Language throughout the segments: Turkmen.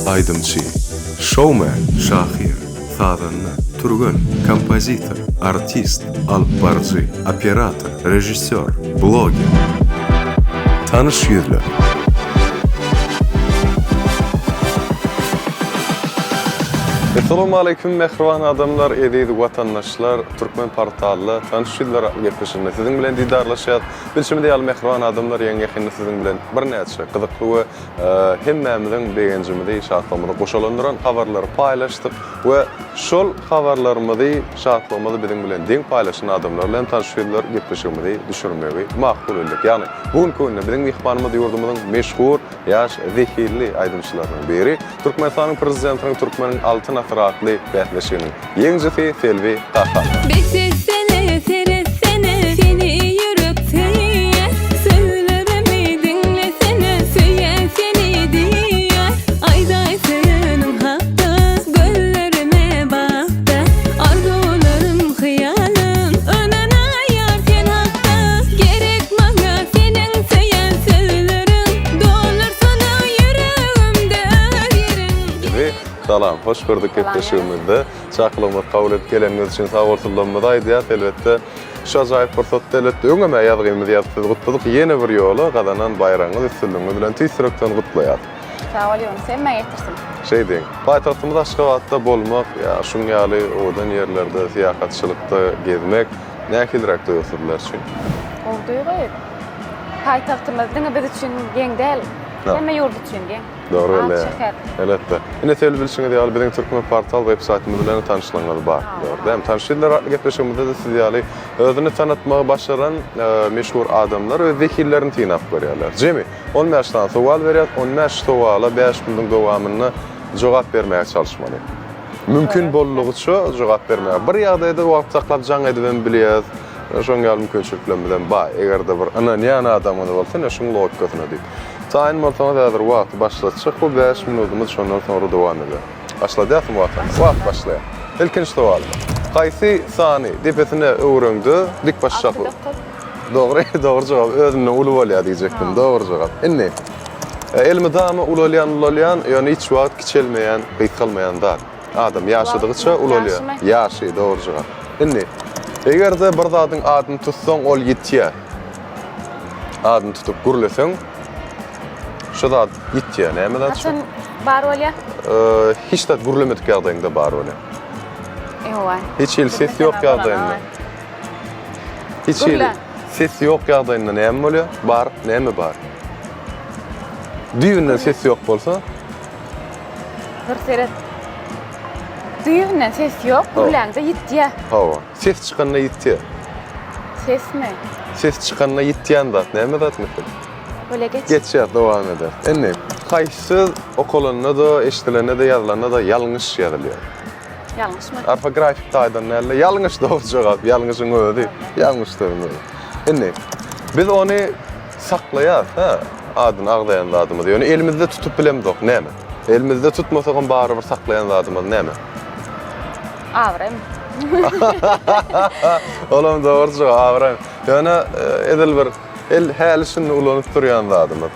Aýdymçy, şoumen, şahyr, sazanda, türgen, kompozitor, artist, alypbaryjy, operator, režissýor, bloger. Tanyş ýüzler. Essalawmaleýkim mähriban adamlar, eziz watandaşlar, Türkmen portalda Tanyş ýüzler atly gepleşiginde siziň bilen didarlaşýas. Bilşimiz ýaly mähriban adamlar ýeňi ýakynda siziň bilen birnäçe gyzykly we hemmämiziň begenjimizi, şatlygymyzy goşalandyran habarlary paýlaşdyk we şol habarlarymyzy, şatlygymyzy biziň bilen deň paýlaşan adamlar bilen tanyş ýüzler gepleşigimizi düşürmegi makul bildik. Ýagny bu günki günde biziň myhmanymyz ýurdumyzyň meşhur ýaş zehinli aýdymçylarynyň biri, Türkmenistanyň Prezidentiniň Türkmeniň Altyn asyry atly bäsleşiginiň ýeňijisi Selbi Kakanowa. Bes etsene, seretsene, seni ýürek söýýär. Sözlerimi diňlesene, söýýän seni diýýär. Aýdaý söýeniň hakda, gözlerime bak-da. Arzuwlarym, hyýalym, ynanaýar sen hakda. Gerek maňa seniň söýen sözleriň, Doldursun ýüregimde öz ýeriň. Selbi, salam, hoş gördük gepleşigimizde. Çakylygymyzy kabul edip geleniňiz üçin sagbolsunlarymyzy aýdýas. Elbetde, şu ajaýyp pursatda elbetde öňem-ä ýazgymyzy ýazyp sizi gutladyk. Ýene bir ýola gazanan baýragyňyz, üstünligiňiz bilen tüýs ýürekden gutlaýas. Sag bol Ýunus, hemmä ýetirsin. Şeýdiň. Paýtagtymyz Aşgabatda bolmak, ýa şuň ýaly owadan ýerlerde syýahatçylykda gezmek nähiliräk duýgy sizler üçin? Gowy duýgy. Paýtagtymyz diňe biz üçin geň däl, hemme ýurt üçin geň. Dogry Ak belleýäň. şäher. Elbetde. Ine siz bilşiňiz ýaly biziň Türkmen portal web saýtymyz bilen tanyşlygyňyz bar. Dogry dälmi? Tanyş ýüzler atly gepleşigimizde-de siz ýaly özüni tanatmagy başaran meşhur adamlar öz zehinlerini synap görýärler. Jemi 15 sany sowal berýäs, 15 sowala 5 minudyň dowamynda jogap bermäge çalyşmaly. Mümkin boldugyça jogap bermäge. Bir ýagdaýda wagt saklap jaň edibem bilýäs. Şoň ýaly mümkinçiliklerimizem bar. Eger-de bir ynanýan adamyňyz bolsa, ine şuň logikasyna diýip. Taýyn bolsaňyz häzir wagty başlatjak bu 5 minudymyz şondan soňra dowam eder. Başladýasmy wagty? Wagt başlaýar. Ilkinji sowalymyz. Haýsy sany depesine öwreňde dik başşak. 6 9. Dogry, dogry jogap. Özünden uly bolýar diýjekdim. Dogry jogap. Indi elmydama ulalýan ulalýan, ýöne hiç wagt kiçelmeýän, gysgalmaýan zat. Adam ýaşadygyça ulalýar. Ýaşy, dogry jogap. Indi, eger-de bir zadyň adyny tutsaň, ol ýitýär. Adyny tutup gürleseň, şo zat ýitýär. Näme zat şo? Haçan bar bolýar? Hiç zat gürlemedik ýagdaýyňda bar bolýar. Ewa. Hiç hili ses ýok ýagdaýynda. Hiç hili ses ýok ýagdaýynda näme bolýar? Bar, näme bar? Düýbünden ses ýok bolsa? Dur seret. Düýbünden ses ýok, gürläňde ýitýär. Hawa. Ses çykanda ýitýär. Sesmi? Ses çykanda ýitýän zat näme zat meselem? Bolýa geç. Geçýär, dowam eder. Indi haýsy söz okalanda-da, eşidilende-de, ýazylanda-da ýalňyş ýazylýar? Ýalňyşmy? Orfografik taýdan däl-de, ýalňyş dogry jogap, ýalňyşyň özi, ýalňyş sözüň özi. Indi biz ony Saklaýas, hä, adyny agzaýan zadymyzy. Ýöne elimizde tutup bilemzok, näme? Elimizde tutmasagam barybir saklaýan zadymyz näme? Abraýmy? Olam dogry jogap, abraý. Ýöne edil bir el häli-şindi ulanyp durýan zadymyz.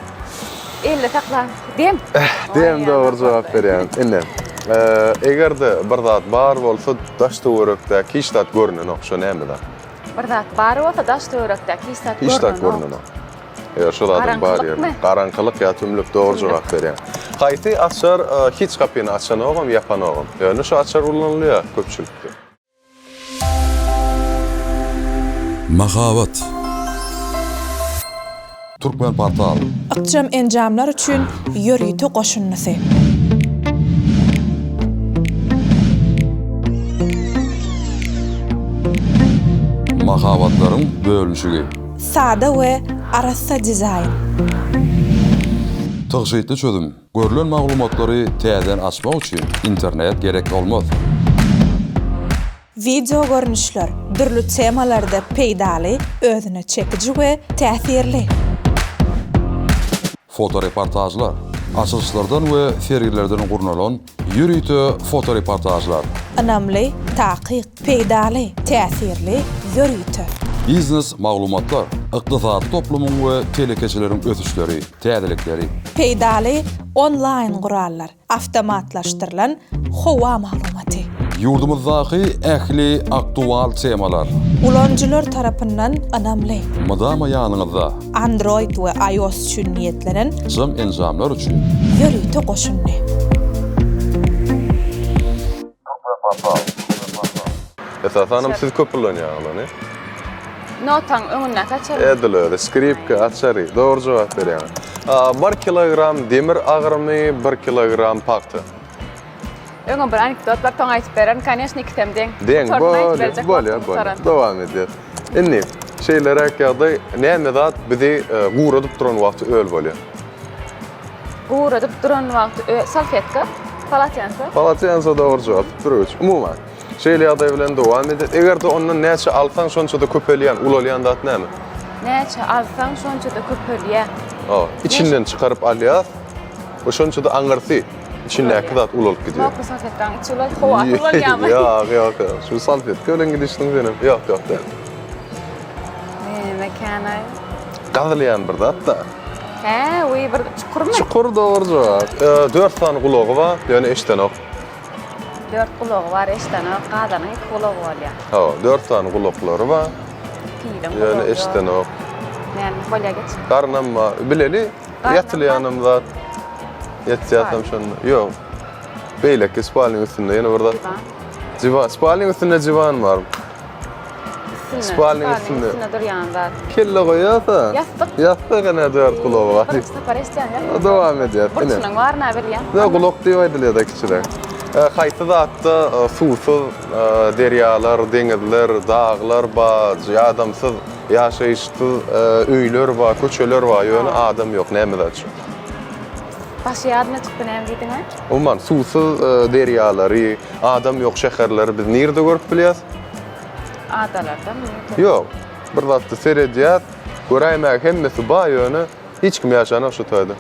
Elde saklan, dem. Dem dogry jogap berýän. Indi, eger-de bir zat bar bolsa, daş-töwerekdäki hiç zat görnenok, şo näme zat? Bir zat bar bolsa daş töwerekdäki hiç zat Hiç zat görnenok. Eger şo zadyň bar ýeri. Garaňkylyk ýa tümlük dogry jogap berýäň. Haýsy açar hiç gapyny açanogam, ýapanogam. Ýöne şo açar ulanylýar köpçülikde. Mahabat. Turkmenportal. Ykjam enjamlar üçin ýörite goşundysy. Mahabatlaryň bölünişigi. Sada we arassa dizaýn. Tygşytly çözüm, görlen maglumatlary täzeden açmak üçin internet gerek bolmaz. Wideo görnüşler, dürli temalarda peýdaly, özüne çekiji we täsirli. Fotoreportažlar, açylyşlardan we sergilerden gurnalan ýörite fotoreportažlar. Ynamly, takyk, peýdaly, täsirli, ýörite. Biznes maglumatlar, ykdysady toplumyň we telekeçileriň ösüşleri, täzelikleri. Peýdaly onlaýn gurallar, awtomatlaşdyrylan howa maglumaty. Ýurdumyzdaky ähli aktual temalar. Ulanyjylar tarapyndan ynamly. Mydama ýanyňyzda. Android we iOS üçin niýetlenen. Jam enjamlar üçin. Ýörite goşundy. Esasanam siz köp ulanýaňyz ony. Notaň öňündäki açary. Edil özi, skripka açary. Dogry jogap berýäňiz. Bir kilogram demir agramy, bir kilogram pagta. Öňem bir anekdot bar, soň aýdyp bererin. Koneşno, ikisem deň. Deň, bolýar, bolýar, bolýar. Dowam edýäs. Indi, şeýleräk ýagdaý, näme zat bizi guradyp duran wagty öl bolýar? Guradyp duran wagty öl, salfetka, polotensa. Polotensa dogry jogap, pürgüç. Umuman, şeýle ýagdaý bilen dowam edýär. Eger-de ondan näçe alsaň, şonça-da köpelýän, ulalýan zat näme? Näçe alsaň, şonça-da köpelýär. Hawa, içinden çykaryp alýas we şonça-da aňyrsy, içindäki zat ulalyp gidýär. Mokry salfetkanyň içi ulalyp, howasy ulalýarmy? Ýok, ýok, ýok. Şu salfetka bilen gidişdiň senem. Ýok, ýok däl. Näme ekeni? Gazylýan bir zat-da. Hä, we bir çukurmy? Çukur dogry jogap. Dört sany gulagy bar, ýöne eşdenok. Dört gulagy bar, eşdenok. Gazanyň iki gulagy bolýar. Hawa, dört sany gulaklary bar. Piliň gulagy Ýöne eşdenok. Näme, bolýar geç. Garnam bar. Bileli, ýatylýanam zat. Ýatýasam şonda. Ýok. Beýleki spalnyň üstünde ýene bir zat. Diwan. Diwan, spalnyň üstünde diwan bar. Üstünde. Spalnyň üstünde. Üstünde durýan zat. Kelle goýarsa. Ýassyk. Ýassyk ene dört gulagy bar. Birinji sapar eşidýän ýassyk. Dowam edýär. Burçunyň baryna bilýän. Ne gulak diýip aýdylýar-da kiçiräk. Haýsy zatda suwsuz derýalar, deňizler, daglar bar, adamsyz ýaşaýyşsyz öýler bar, köçeler bar, ýöne adam ýok. Näme zat şu? Başy ýadyma çykdy näme diýdiňaý? Umuman, suwsuz derýalary, adam ýok şäherleri biz nirde görüp bilýäs? Adalardamy? Ýok. Bir zatda seredýäs, göräýmäge hemmesi bar, ýöne hiç kim ýaşanok şu taýda.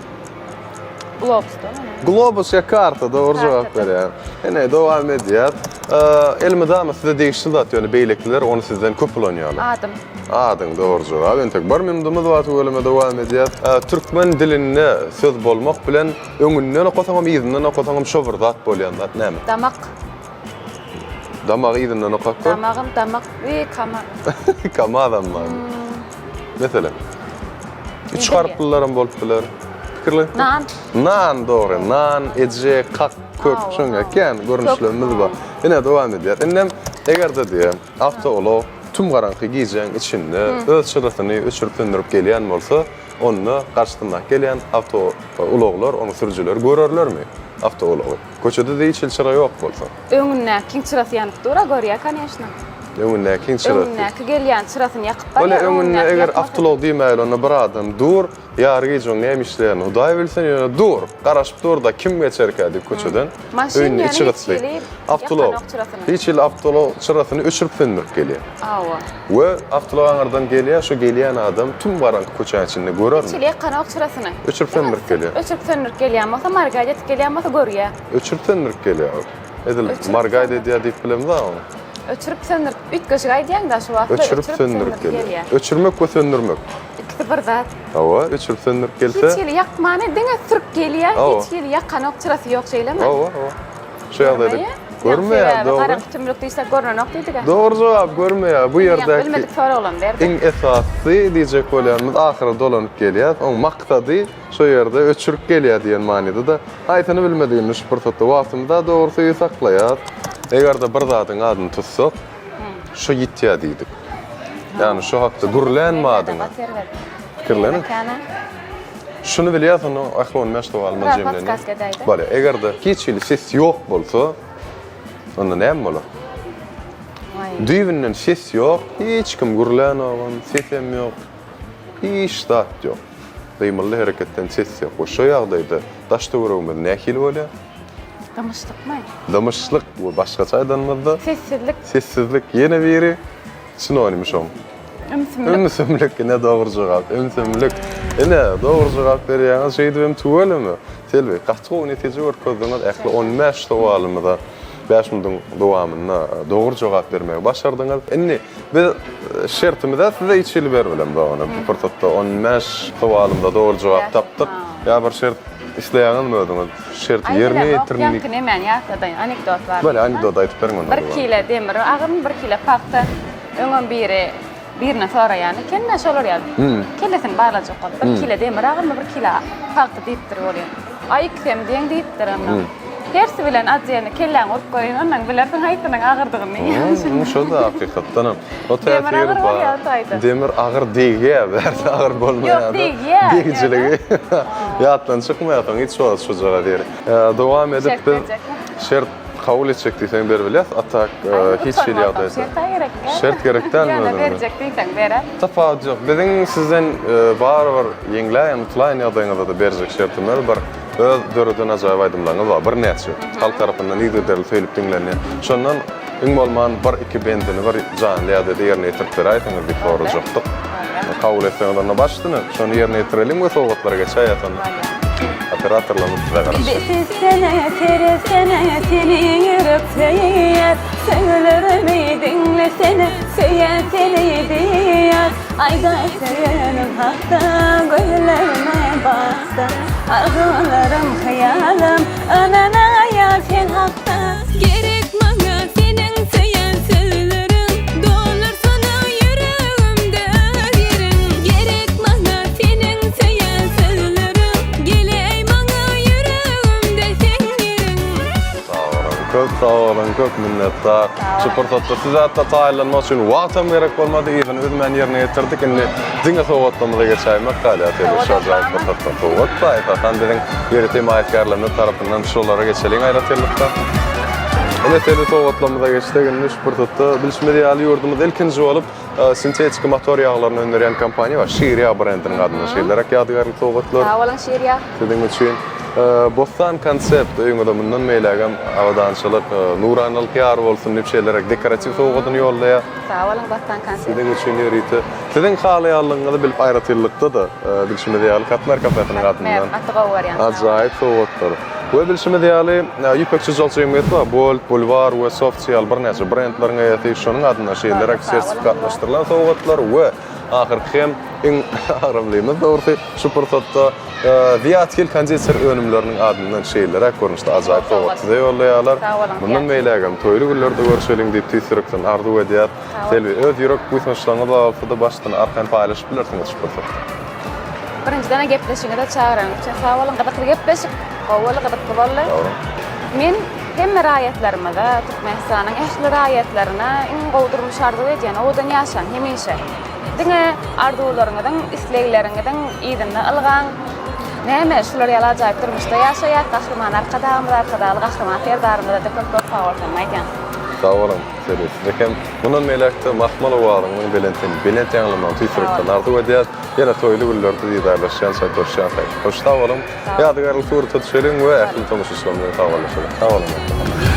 Globusda mı? Globus ýa karta dogry jogap berýär. Ine, dowam edýäs. Elmydama size degişli zat, ýöne beýlekiler ony sizden köp ulanýarlar. Adym. Adyň dogry jogap. Entek bir minudymyz bar tüweleme dowam edýäs. Türkmen dilinde söz bolmak bilen öňünden okasaňam yzyndan okasaňam şo bir zat bolýan zat näme? Damak. Damagy yzyndan okap gör. Damagym damak we kamaz. Kamazam bar. Meselem. Üç harplylaram bolup biler. Pikirlenip gör. Nan. Nan dogry. Nan, eje, kak, kök şoňa kän görnüşlerimiz bar. Ine dowam edýär. Indem eger-de diýe awtoulag tüm garaňky gijäň içinde öz çyrasyny öçürip-söndürip gelýän bolsa, onda garşysyndaky gelýän awtoulaglar, onuň sürüjileri görerlermi awtoulagy? Köçede-de hiç hili çyra ýok bolsa. Öňündäkiň çyrasy ýanyp dur-a, görýär, koneşno. Öňündäkiň çyrasy. Öňündäki gelýän çyrasyny ýakyp barýar. Bolýa, öňünde eger awtoulag diýmäýeli, onda bir adam dur, ýary gije oň näme işleýänini Hudaý bilsin, ýöne dur, garaşyp dur-da, kim geçerkä diýip köçeden. Maşyn Öýünde ýöne içi hiç gytdy. hili Awtoulag. ýakanok çyrasyny. Hiç hili awtoulag çyrasyny öçürip söndürip gelýär. Hawa. We awtoulag aňyrdan gelýär, şo gelýän adam tüm garaňky köçäň içinde görermi? Hiç hili ýakanok çyrasyny. Öçürip söndürip gelýär. Öçürip söndürip gelýän bolsa, margaýt edip gelýän bolsa görýär. Öçürip söndürip gelýär ol. Edil margaýt edýär diýip bilemzok ony. Öçürip söndürip, üýtgeşik aýdýaň-da şu wagtlar. Öçürip söndürip gelýär. Öçürmek we söndürmek. Ikisi bir zat. Hawa, öçürip söndürip gelse. Hiç hili ýakmany diňe sürüp gelýär, hiç hili ýakanok çyrasy ýok şeýlemi? Hawa, hawa. Şu ýagdaýda görmeýär, dogry. Garaňky tümlük diýsek görnenok diýdik-ä. Dogry jogap görmeýär. Bu ýerdäki bilmedik soraglaryny berdi. Iň esasysy diýjek bolýanymyz ahyra dolanyp gelýär. Oň maksady şo ýerde öçürip gelýär diýen manyda-da. Haýsyny bilmedigini şu pursatda wagtymyz-a dogrusy saklaýas. Eger-de bir zadyň adyny tutsak, şo ýitýär diýdik. Ýagny şo hakda gürlän badyňa. Pikirleniň. Şuny bilýäs onda ähli on bäş sowalymyz jemlenýär. Bolýar. Eger-de hiç hili ses ýok bolsa, onda näme bolar? Düýbünden ses ýok, hiç kim gürlänogam, sesem ýok. Hiç zat ýok. Gymyldy hereketden ses ýok we şo ýagdaýda daş-töweregimiz nähili bolýar? Dymyşlykmy? Dymyşlyk we başgaça aýdanymyzda? Sessizlik. Sessizlik. Ýene biri sinonimi şoň. Ümsümlik. Ümsümlik. Ine dogry jogap. Ümsümlik. Ine dogry jogap berýäňiz. Şeýdibem tüweleme. Selbi, gaty gowy netije görkezdiňiz. Ähli on bäş sowalymyza bäş minudyň dowamynda dogry jogap bermegi başardyňyz. Indi Biz şertimize size hiç hili bermelem dogany. Bu pursatda on bäş sowalymyza dogry jogap tapdyk. Ýa bir şert isleýäňizmi özüňiz? Şerti ýerine ýetirin. Ýaňky nemäni ýatladaýyn, anekdot bar. Bolýar, anekdot aýdyp beriň onda. Bir kile demir agyrmy, bir kile pagta? Öňem biri birine soraýan eken-de, şolar ýaly. Kellesini barlajak bolup, bir kile demir agyrmy, bir kile pagta diýipdir welin. Aý, ikisem deň diýipdir ondan. Hersi bilen otdelno kelläňi urup göreýin, ondan bilersiň haýsynyň agyrdygyny. Şo-da hakykatdanam. O Demir täsiri agyr bar. bolýar o taýda. Demir agyr degýär, bärde agyr bolmaýar. Ýok, degýär. Degijiligi ýatdan çykmaýar soň hiç wagt şujagaz ýeri. Dowam edip Şert biz berjekmi? şert kabul etjek diýseň beribilýäs, a tak hiç hili ýagdaýda. Şert-ä gerek däl. Şert gerek dälmi Ýöne özüňize? berjek diýseň berer. Tapawut ýok. Biziň sizden barybir ýeňläýen, utulaýan ýagdaýyňyzda-da berjek şertimiz bir öz döreden ajaýyp aýdymlaryňyz bar, birnäçe. Halk tarapyndan yzygiderli söýlüp diňlenýän. Şondan Iň bolman bir-iki bendini bir janly ýagdaýda ýerine ýetirip beräýseňiz diýip sorajakdyk. Kabul etseňiz onda baş üstüne. Şony ýerine ýetireliň we sowgatlara geçäýäs onda. Operatorlarymyz size garaşýar. Sesene, seretsene, seni ýürek söýýär. Sözlerimi diňlesene, söýýän seni diýýär. Aýdaý söýenim hakda, gözlerime bakda. Arzuwlarym, hyýalym, ynanaýar sen hakda. Gerek maňa seniň söýen sözleriň, Doldursana ýüregimde öz ýeriň. Gerek maňa seniň söýen sözleriň, Geleý maňa ýüregimde seň ýeriň. Sag boluň, köp sag boluň, köp minnetdar. Şu pursatda size hatda taýynlanmak üçin wagtam gerek bolmady, yzyny üzmän ýerine ýetirdik. Indi diňe sowgatlarymyza geçäýmek galýar. Sebäbi şu ajaýyp pursatda sowgat bar. Esasan biziň ýörite hemaýatkärlerimiz tarapyndan şolara geçeliň aýratynlykda. Ine şeýle sowgatlarymyza geçsek indi şu pursatda bilşimiz ýaly ýurdumyzda ilkinji bolup sintetiki motor ýaglaryny öndürýän kompaniýa bar. Şir ýag brendiniň adyndan şeýleräk ýadygärlik sowgatlar. Sag boluň Şir ýag. Siziň üçin. Bossan konsept öýüňize mundan beýlägem abadançylyk, nuranalyk ýar bolsun diýip şeýleräk dekoratiw sowgadyny ýollaýar. Sag boluň Bossan konsept. Siziň üçin ýörite. Siziň halaýanlygyňyzy bilip aýratynlykda-da bilşimiz ýaly Katmer kafesiniň adyndan. Gaty gowy görýän. Ajaýyp sowgatlar. We bilşimiz ýaly Ýüpekçi jol jemgyýeti bar. Bold, Bulwar we Soft ýaly birnäçe brendleriň eýesi. Şonuň adyndan şeýleräk sertifikatlaşdyrylan sowgatlar we ahyrky hem iň agramlymyz dogrusy şu pursatda Zyýat Hil konditer önümleriniň adyndan şeýleräk görnüşde ajaýyp sowgat size ýollaýarlar. Mundan beýlägem toýly günlerde görşeliň diýip tüýs ýürekden arzuw edýäs. Selbi, öz ýürek buýsançlaryňyz babatda-da başdan arkaýyn paýlaşyp bilersiňiz şu pursatda. Birinjiden-ä gepleşigiňize çagyranyňyz üçin sag boluň. Gyzykly gepleşik. Gowy boldy, gyzykly boldy. Sag boluň. Men hemme raýatlarymyza, Türkmenistanyň ähli raýatlaryna iň gowy durmuş arzuw edýän. Owadan ýaşaň hemişe. Diňe arzuwlaryňyzyň, islegleriňiziň yzynda ylgaň. Näme, şular ýaly ajaýyp durmuşda ýaşaýas. Gahryman Arkadagymyza, Arkadagly Gahryman Serdarymyza-da köp köp sag bolsun aýdýan. Sag boluň, Selbi. Size hem mundan beýläk-de mahmal owazyňyzyň belentden belent ýaňlanmagyny tüýs ýürekden arzuw edýäs. Ýene toýly günlerde didarlaşýança, görüşýänçä. Hoş sag boluň. Ýadygärlik surata düşeliň we ähli tomaşaçylarymyz bilen sagbollaşalyň. Sag boluň.